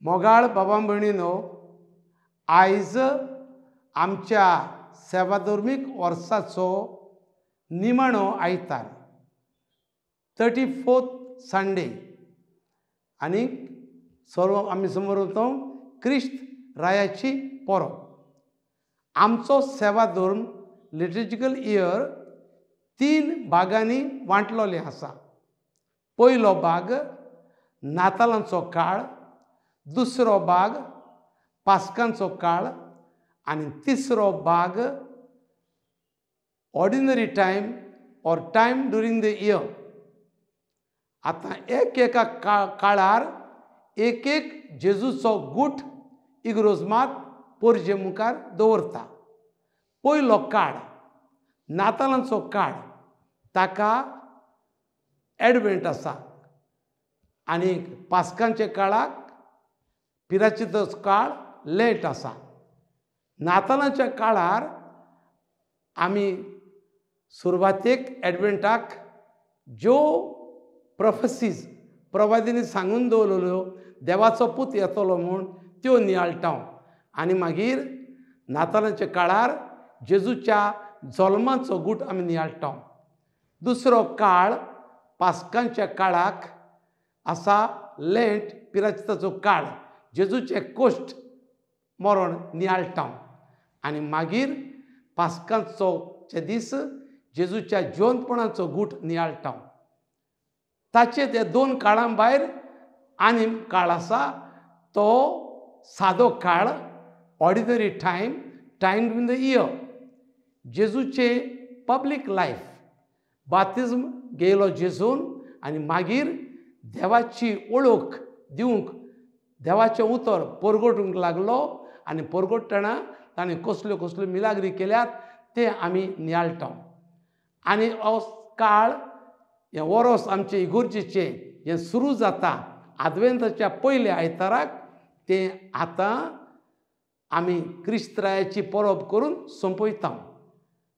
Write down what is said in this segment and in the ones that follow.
मोगाळ बाबा भयणीनो, आयज आमच्या सेवाधर्मीक वर्साचो निमाणो आयतार, 34th Sunday, आनी सर्व आमी समजता क्रिस्त रायाची परब. आमचो सेवाधर्म लिटर्जिकल इयर 3 भागांनी वांटलोले आसा. पयलो भाग नातालांचो काळ, दुसरो भाग पास्कांचो काळ आनी तिसरो भाग ordinary time or time during the year. आतां एक एका काळार एक एक जेजूचो गूट इग्रोज मात पोरजे मुखार दवरता. पयलो काळ नातालांचो काळ, ताका एडवेंट आसा, आनी पास्कांच्या काळाक पिराचेचो काळ लेट आसा. नातालांच्या काळार आमी सुरवातेक एडवेंटाक ज्यो प्रोफेसीज प्रवादींनी सांगून दवरल्यो देवाचो पूत येतलो म्हूण त्यो नियाळटा, आनी मागीर नातालांच्या काळार जेजूच्या जल्माचो गूट आमी नियाळटा. दुसरो काळ पास्कांच्या काळाक आसा लेंट पिराचेचो काळ, जेजूचे कोश्ट मरण नियाळटा, आनी मागीर पास्कांचो दीस जेजूच्या जिवंतपणाचो गूट नियाळटा. ताचे ते 2 काळां भायर आनी काळ आसा तो सादो काळ, ordinary time, time in the year. जेजूचे पब्लीक लायफ, बाप्तिज्म घेयलो जेजून आनी मागीर देवाची ओळख दिवंक देवाचें उतर परगटूंक लागलो, आनी परगटतना ताणें कसल्यो कसल्यो मिलाग्री केल्यात ते आमी नियाळटा. आनी हो काळ हें वरोस आमचें इगोर्जेचें हें सुरू जाता आदवेंताच्या पयल्या आयताराक, तें आतां आमी क्रिस्तरायाची परब करून सोंपयता.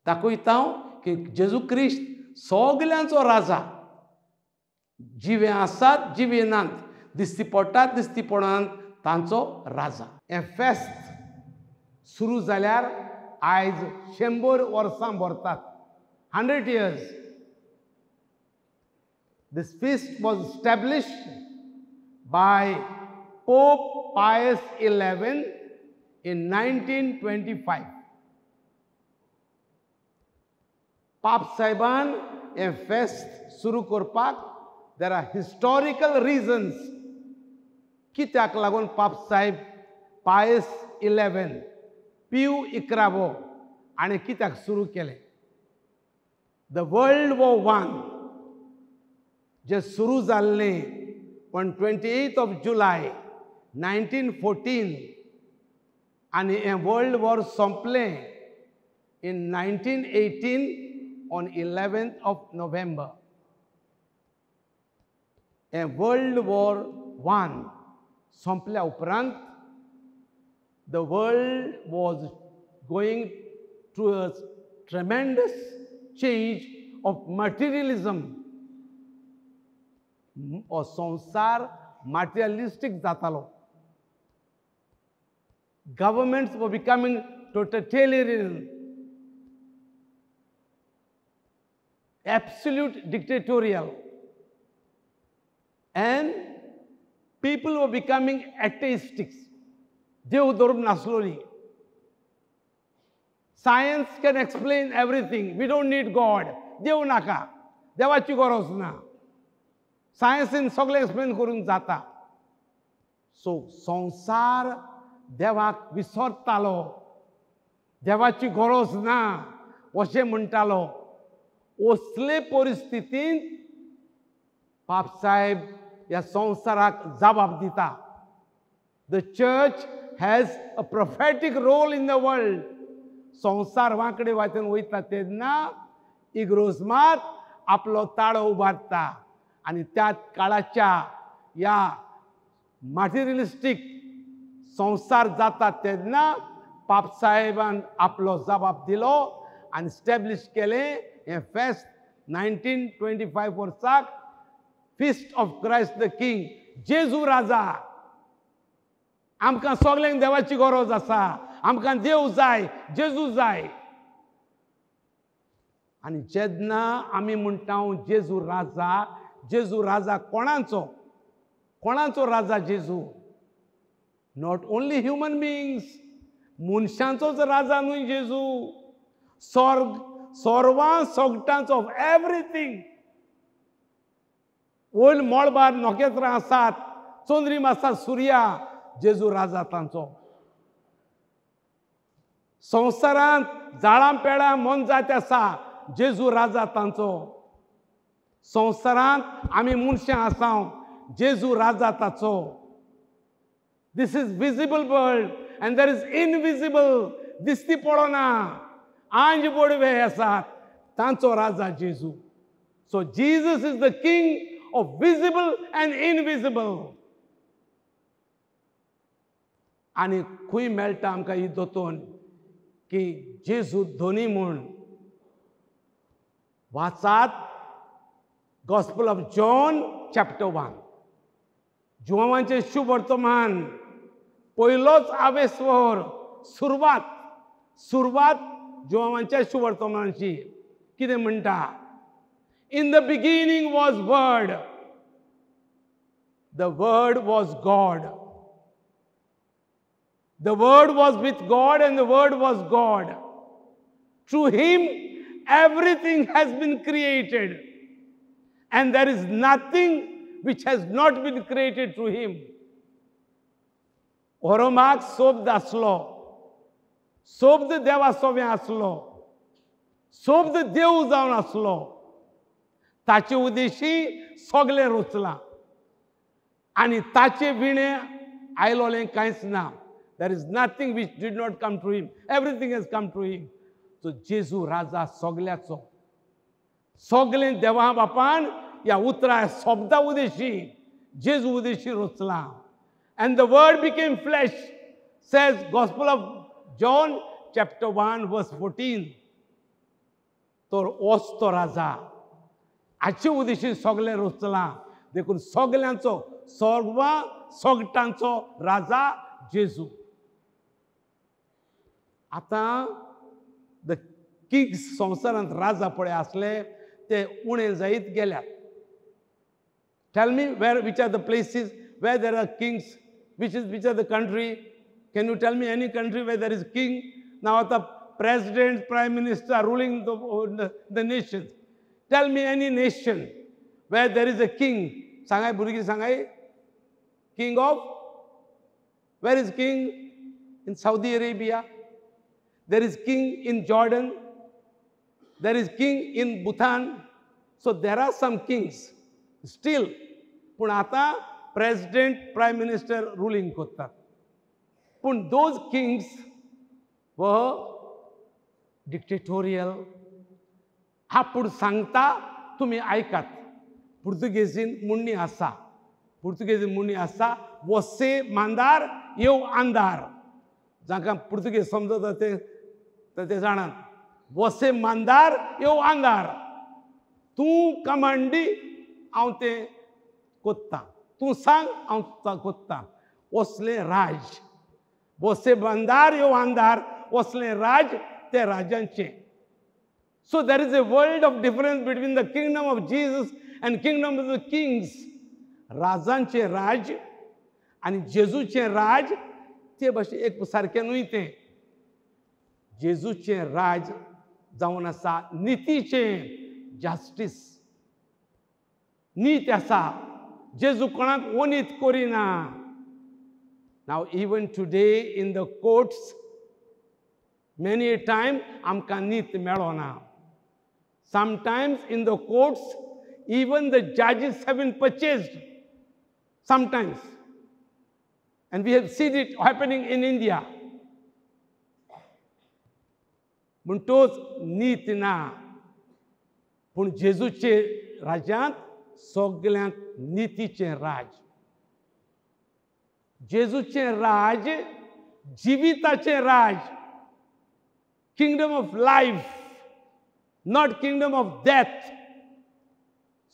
दाखयता की जेजू क्रिस्त सगल्यांचो राजा, जिवे आसात जिवे नात, दिसती पडटात दिसती पडनात, तांचो राजा. हें फेस्त सुरू जाल्यार आयज 100 वर्सां भरतात, 100 years. This feast was established by Pope Pius XI in 1925. पाप साहेबान हें फेस्त सुरू करपाक there are historical reasons. कित्याक लागून पाप साहेब पायस 11 पीयू 11 आनी कित्याक सुरू केलें? The world war 1 जे सुरू जाल्लें on 28th of July 1914 आनी हें वर्ल्ड वॉर सोंपलें in 1918 on 11th of November. हें वर्ल्ड वॉर 1 सोंपल्या उपरांत the world was going through a tremendous change of materialism. हो संवसार मटेरियलिस्टीक जातालो. Governments were becoming totalitarian, absolute dictatorial, and people were becoming atheistic. देव धरून नासलोली. Science can explain everything, we don't need God. देव नाका, देवाची गरज ना, सायन्सीन सगळें एक्सप्लेन करूंक जाता. सो संवसार देवाक विसरतालो, देवाची गरज ना अशें म्हणटालो. असले परिस्थितींत पाप साहेब ह्या संवसाराक जबाब दिता. The church has a prophetic role in the world. संवसार वांकडे वाटेन वयता तेन्ना इग्रोज मात आपलो ताळो उबारता, आनी त्या काळाच्या ह्या मटेरियलिस्टीक संवसार जाता तेन्ना पाप साहेबान आपलो जबाब दिलो आनी स्टॅब्लिश केलें हें फेस्त 1925 वर्साक, feast of Christ the king, जेजू राजा. आमकां सगल्यांक देवाची गरज आसा, आमकां देव जाय, जेजू जाय. आनी जेन्ना आमी म्हणटा जेजू राजा, जेजू राजा कोणाचो? कोणाचो राजा जेजू? Not only human beings, मनशांचोच राजा न्हय जेजू, स्वर्ग सर्वां सगटांचो, ऑफ एवरीथींग. वयर मळबार नखेत्रां आसात, चंद्रीम आसा, सुर्या, जेजू राजा तांचो. संवसारांत झाडां पेडां मोनजात आसा, जेजू राजा तांचो. संवसारांत आमी मनशां आसा, जेजू राजा ताचो. This is visible world and there is invisible, दिसती पडना, आंज बोडवे आसात, तांचो राजा जेजू. So Jesus is the king of visible and invisible. आनी खंय मेळटा आमकां ही दोतोन की जेजू धोनी म्हूण? वाचात gospel of John chapter 1, जुवांचें शुभ वर्तमान, पयलोच आवेस्वर, सुरवात, सुरवात जुवांच्या शुभ वर्तमानाची. कितें म्हणटा? In the beginning was word, the word was God, the word was with God and the word was God. Through him everything has been created and there is nothing which has not been created through him. ओरोमाक शब्द आसलो, शब्द देवा सोवें आसलो, शब्द देव जावन आसलो, ताचे उद्देशी सगळें रचलां आनी ताचे विणें आयलोलें कांयच ना. There is nothing which did not come to him, everything has come to him. So जेजू राजा सगल्याचो. सगळें देवा बापान ह्या उतरा शब्दा उद्देशी, जेजू उद्देशी रचलां. And the word became flesh, says gospel of John chapter 1 verse 14. तर ओच तो राजा, हाचे उद्देशी सगळें रचलां, देखून सगल्यांचो, सर्व सगटांचो राजा जेजू. आतां the Kings संवसारांत राजा पळय आसले ते उणें जायत गेल्यात. Tell me where, which are the places where there are kings, which are the country? Can you tell me any country where there is king? Now आतां president, prime minister are ruling the nation. Tell me any nation where there is a king. सांगाय भुरगीं, सांगाय. King of, where is king? In Saudi Arabia. There is king in Jordan. There is king in Bhutan. So there are some kings still. पूण आतां president, prime minister ruling करतात. पूण those kings were dictatorial. आपूण सांगता तुमी आयकात. पुर्तुगेजीन म्हणणी आसा, पुर्तुगेजीन म्हणणी आसा, वसे मांदार येव आंदार. जांकां पुर्तुगेज समजता ते जाणात. वसे मांदार येव आंदार, तूं कमांडी हांव तें कोत्ता, तूं सांग हांव कोत्ता. वसलें राज, वसे मांदार येव आंदार, वसलें राज ते राजांचें. So there is a world of difference between the kingdom of Jesus and kingdom of the kings. राजांचें राज आनी जेजूचें राज ते भाशेन एक सारकें न्हय तें. जेजूचें राज जावन आसा नितीचें, जस्टीस, नीत आसा. जेजू कोणाक ओनीत करिना. Now even today in the courts many a time आमकां नीत मेळना. Sometimes in the courts even the judges have been purchased sometimes, and we have seen it happening in India. म्हणटोच नीत ना. पूण जेजूचे राज्यांत सगल्यांक नितीचें राज, जेजूचें राज जिविताचें राज, kingdom of life, not kingdom of death.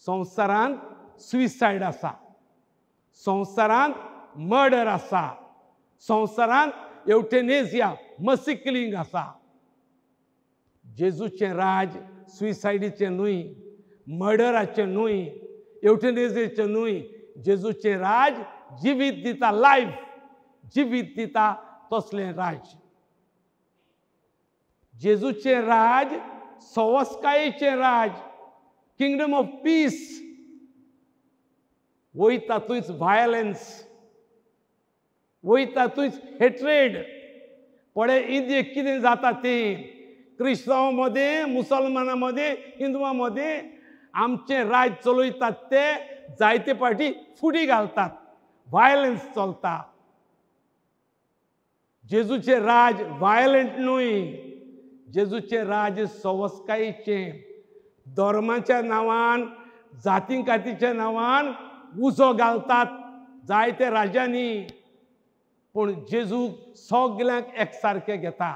संवसारांत सुसायड आसा, संवसारांत मर्डर आसा, संवसारांत एवटेनेजिया मसी किलिंग आसा. जेजूचें राज सुसायडीचें न्हय, मर्डराचें न्हय, एवटेनेजियाचें न्हय. जेजूचें राज जिवीत दिता, लायफ जिवीत दिता तसलें राज. जेजूचें राज सवस्कायेचें राज, किंगडम ऑफ पीस. वयता थंयच व्हायलन्स, वयता थंयच हेट्रेड. पळय इंदियेक कितें जाता तें, क्रिस्तांवां मदें, मुसलमानां मदें, हिंदुआं मदें आमचें राज चलयतात ते जायते पाटी फुडी घालतात, व्हायलन्स चलता. जेजूचें राज व्हायलंट न्हय, जेजूचें राज सवस्कायेचें. धर्माच्या नांवान, जाती कातीच्या नांवान उजो घालतात जायते राजांनी, पूण जेजू सगल्यांक एकसारकें घेता.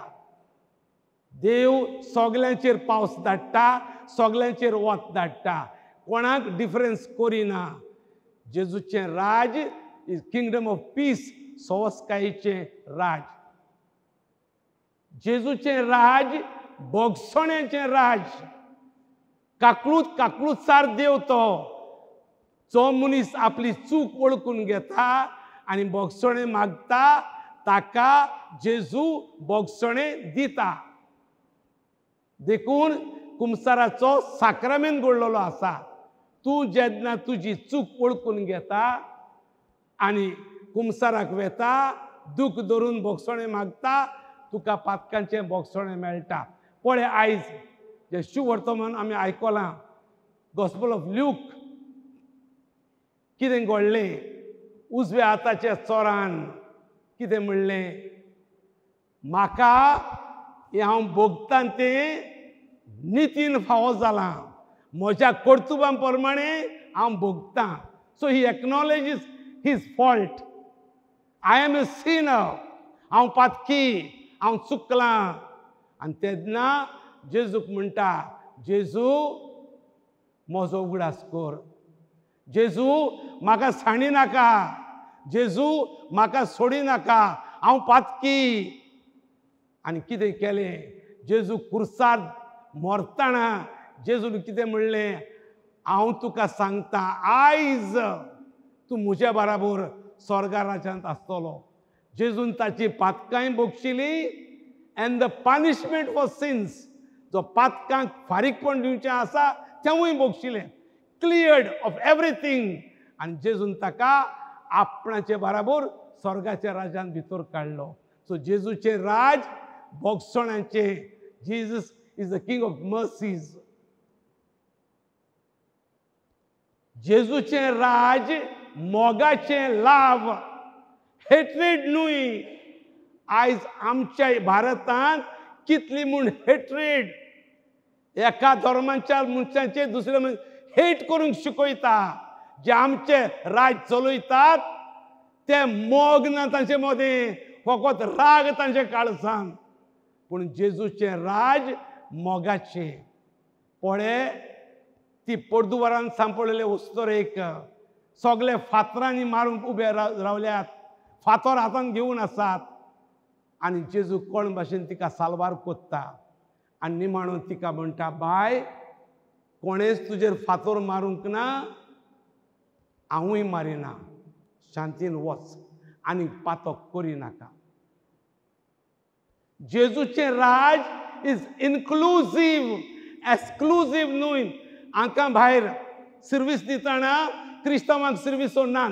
देव सगल्यांचेर पावस धाडटा, सगल्यांचेर वत धाडटा, कोणाक डिफरन्स करिना. जेजूचें राज is kingdom of piece, सवस्कायेचें राज. जेजूचें राज भोगसण्याचें राज. काकलूत काकलूतसार देव तो, जो मनीस आपली चूक वळखून घेता आनी भोगसणें मागता ताका जेजू भोगसणें दिता. देखून कुमसाराचो साक्रामेंत घडलेलो आसा. तूं जेन्ना तुजी चूक वळखून घेता आनी कुमसाराक वेता, दूख धरून भोगसणें मागता, तुका पातकांचें भोगसणें मेळटा. पळय आयज जें शुवर्तमान आमी आयकलां, गॉस्पल ऑफ ल्यूक, कितें घडलें? उजव्या हाताच्या चोरान कितें म्हणलें? म्हाका हें हांव भोगता तें नितीन फावो जालां, म्हज्या कर्तुबां प्रमाणें हांव भोगतां. So he acknowledges his fault. I am a sinner, हांव पातकी, हांव चुकलां. आनी तेन्ना जेजूक म्हणटा, जेजू म्हजो उगडास कर, जेजू म्हाका सांडी नाका, जेजू म्हाका सोडी नाका, हांव पातकी. आनी कितें केलें? जेजू कुर्सार मरतना जेजून कितें म्हणलें? हांव तुका सांगता, आयज तूं म्हज्या बराबर स्वर्गा राज्यांत आसतलो. जेजून ताची पातकांय भोगशिली, and the punishment for sins, जो पातकांक फारीकपण दिवचें आसा तेंवूय भोगशिलें, क्लियर्ड ऑफ एवरीथींग. आनी जेजून ताका आपणाचे बराबर स्वर्गाच्या राज्यांत भितर काडलो. सो जेजूचें राज भोगसण्याचें. Jesus is the king of mercies. जेजूचें राज मोगाचें, लाव, हेट्रेड न्हय. आयज आमच्या भारतांत कितली म्हूण हेट्रेड, एका धर्माच्या मनशाचे दुसऱ्या हेट करूंक शिकयता. जे आमचे राज चलयतात ते मोग ना तांचे मदें, फकत राग तांचे काळजान. पूण जेजूचें राज मोगाचें. पळय ती पोर्दुवारान सांपडलेले उस्तोरेक सगळे फातरांनी मारूंक उबे रावल्यात, फातर हातान घेवन आसात. आनी जेजू कोण भाशेन तिका साल्वार कोत्ता आनी निमाणो तिका म्हणटा, बाय कोणेच तुजेर फातर मारूंक ना, हांवूय मारिना, शांतीन वच आनी पातक करिनाका. जेजूचें राज is inclusive, exclusive न्हय. हांकां भायर सर्वीस दितना क्रिस्तांवांक सर्विसो नात,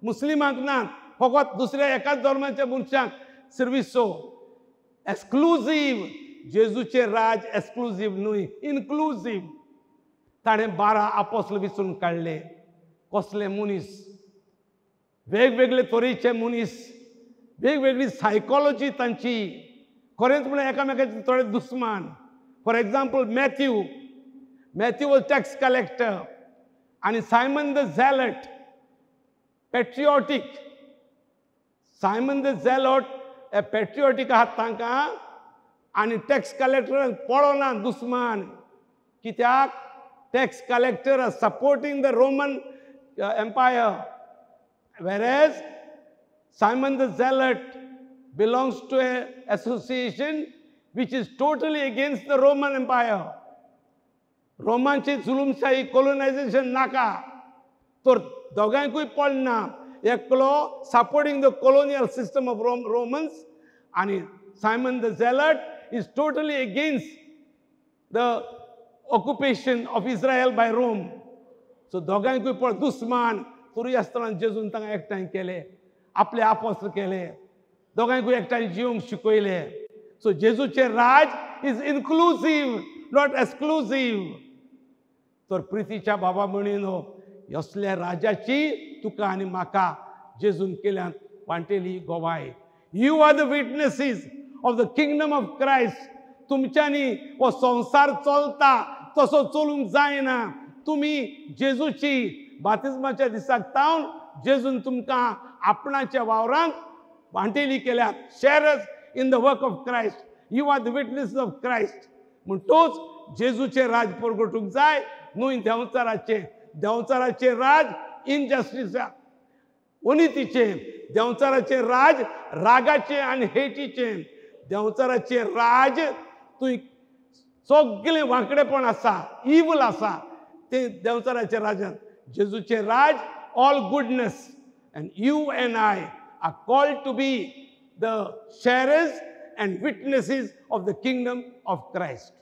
मुस्लिमांक नात, फकत दुसऱ्या एकाच धर्माच्या मनशांक सर्विसो. एक्सक्लुजीव. जेजूचें राज एक्सक्लुजीव न्हय, इन्क्लुजीव. ताणें 12 आपोस्ल विचून काडले. कसले मनीस? वेगवेगळे तरेचे मनीस, वेगवेगळी सायकोलॉजी तांची. खरेंच म्हळ्यार एकामेकाचे थोडे दुस्मान. For example Matthew, Matthew was tax collector, आनी Simon the Zealot, patriotic. Simon the Zealot हे पेट्रियोटीक आहात तांकां, आनी टॅक्स कलेक्टरांक पळोना दुस्मान. कित्याक? Tax collector are supporting the Roman empire, whereas Simon the Zealot belongs to a association which is totally against the Roman Empire. रोमांची जुलूमशाही कोलोनायझेशन नाका. तर दोगांयकूय पडना. एकलो supporting the colonial system of Romans आनी Simon the Zealot is totally against the occupation of Israel by Rome. So दोगांयकूय पळ दुस्मान. तरी आसतना जेजून तांकां एकठांय केले, आपले आपोस्त्र केले, दोगांयकूय एकठांय जिवंक शिकयले. सो जेजूचें राज is inclusive, not exclusive. तर प्रितीच्या बाबा म्हणिनो, असल्या राजाची तुका आनी म्हाका जेजून केल्यान वांटेली गोवाय. You are the witnesses of the kingdom of Christ. तुमच्यांनी हो संवसार चलता तसो चलूंक जायना. तुमी जेजूची बातिज्माच्या दिसाक तावन जेजून तुमकां आपणाच्या वावरांत वांटेली केल्यात. Sharers in the work of Christ. You are the witnesses of Christ. म्हणटोच जेजूचें राज परगटूंक जाय, न्हय देंवचाराचें. देंवचाराचें राज इनजस्टीस, अनितीचें. देंवचाराचें राज रागाचें आनी हेटीचें. देंवचाराचें राज तुवें सगळें वांकडेपण आसा, इवल आसा तें देंवचाराचें राजान. जेजूचें राज all goodness. And you and I are called to be the sharers and witnesses of the kingdom of Christ.